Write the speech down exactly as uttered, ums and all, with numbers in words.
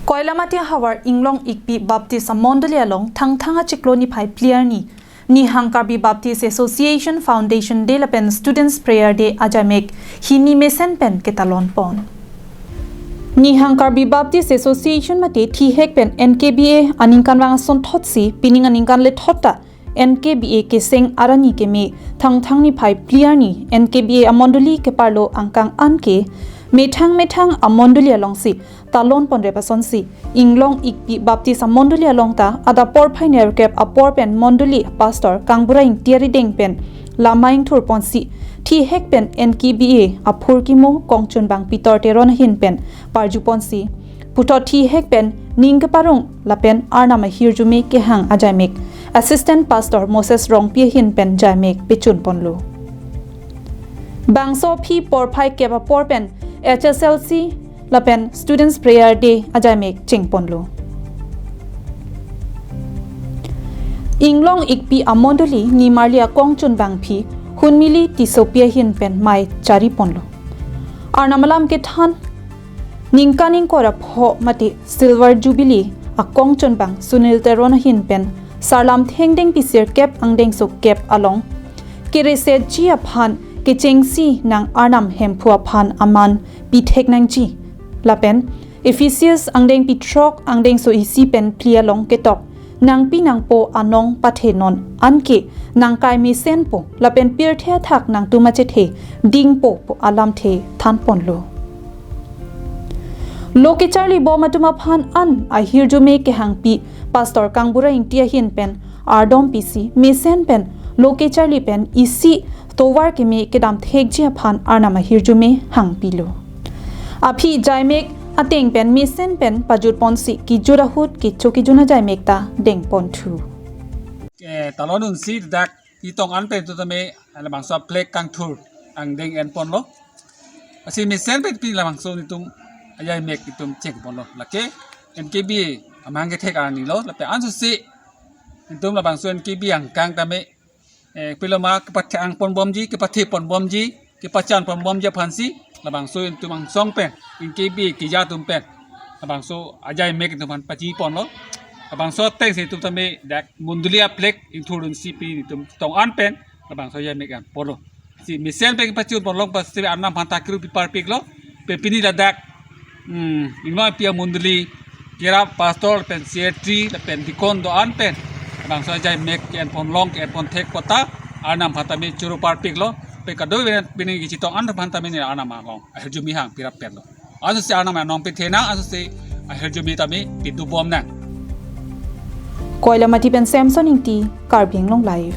Koilamati ahavar Inglong Ikpi Baptist Amondoli along Thangthang achiklo niphai phli arni Nihang Karbi Baptist Association Foundation Day lapen Students Prayer Day ajaimek hini mesen pen ketalon pon. Nihang Karbi Baptist Association mate thihek pen N K B A aningkanvang asonthotsi pining aningkan lethot ta N K B A keseng arni keme Thangthang niphai phli arni N K B A amondoli keparlo angkang an ke methang methang amondoli alongsi talon ponrep asonsi Inglong Ikpi Baptist Amondoli along ta adap porphai nerkep apor pen mondoli pastor Kangbura Ingti arideng pen lama ingthur ponsi thihek pen N K B A aphurkimo Kongchunbang Peter Teron ahin pen parju ponsi puthot thihek pen ning keparong lapen Arnam ahirjume kehang ajaimek Assistant Pastor Moses Rongpi ahin pen jaimek pechun ponlo. Bangso aphi porphai kep apor pen H S L C lapen Students Prayer Day ajaimek chengponlo. Inglong Ikpi Amondoli nimarli akongchunbang aphi Hunmili Tissopi ahin pen mei chari ponlo. Arnam alam kethan ningkan ingkoi ra pho mate Silver Jubilee akongchunbang Sunil Teron ahin pen Sarlam Thengdeng Pisir kep angdengso kep along keresetji aphan kechengsi nang Arnam Hemphu aphan aman pithek nangji lapen Ephesus angdengpi throk angdengso isi pen phli along ketok nangpi nangpo anong pathe non anke nangkai mesenpo lapen pirthe athak nangtum achethe dingpo pu alamthe than ponlo. Lo kecharli bom atum aphan an ahirjume kehangpi Pastor Kangbura Ingti ahin pen ardom pisi mesen pen lo kecharli pen isi tovar keme kedam thekji aphan Arnam ahirjume hangpilo. Aphi jaimek ateng pen mesen pen pajut ponsi kejut ahut kecho kejun ajaimek ta deng ponthu. Eh, talon unsi dak ketong an pen itum tame labangso flag kangthur angdeng en ponlo. Lasi mesen pen pini labangso itum ajaimek itum cheng ponlo. Lake N K B A amahang kethek arni lo. Lapen ansose itum labangso N K B A angkang tame eh, piloma kepathe ang ponbomji, kepathe ponbomji, kepachan ponbomji aphansi labangso itum angsong pen, N K B A keja atum pen labangso ajaimek itum aphan pachi ponlo. Labangso atengsi itum tame dak mondoli a flag ingthur dunsi pini itum tong an pen labangso ajaimek an ponlo. Lasi mesen pen pachun ponlong pasi Arnam aphan ta kiru pi parpiklo. Pen pini ladak hmm, Inglong Ikpi Amondoli kerap pastor pen secretary pen deacon do-an pen labangso ajaimek ke-en ponlong ke-en ponthek apot ta Arnam aphan tame choro parpiklo. Pen kadokave pen pini kechetong an aphan tame ne Arnam along ahirjume hangpi rap penlo. Ansose Arnam anong pithe nang, ansose ahirjume tame pidubom nang. Koilamati pen Samson Ingti, Karbi Anglong Live.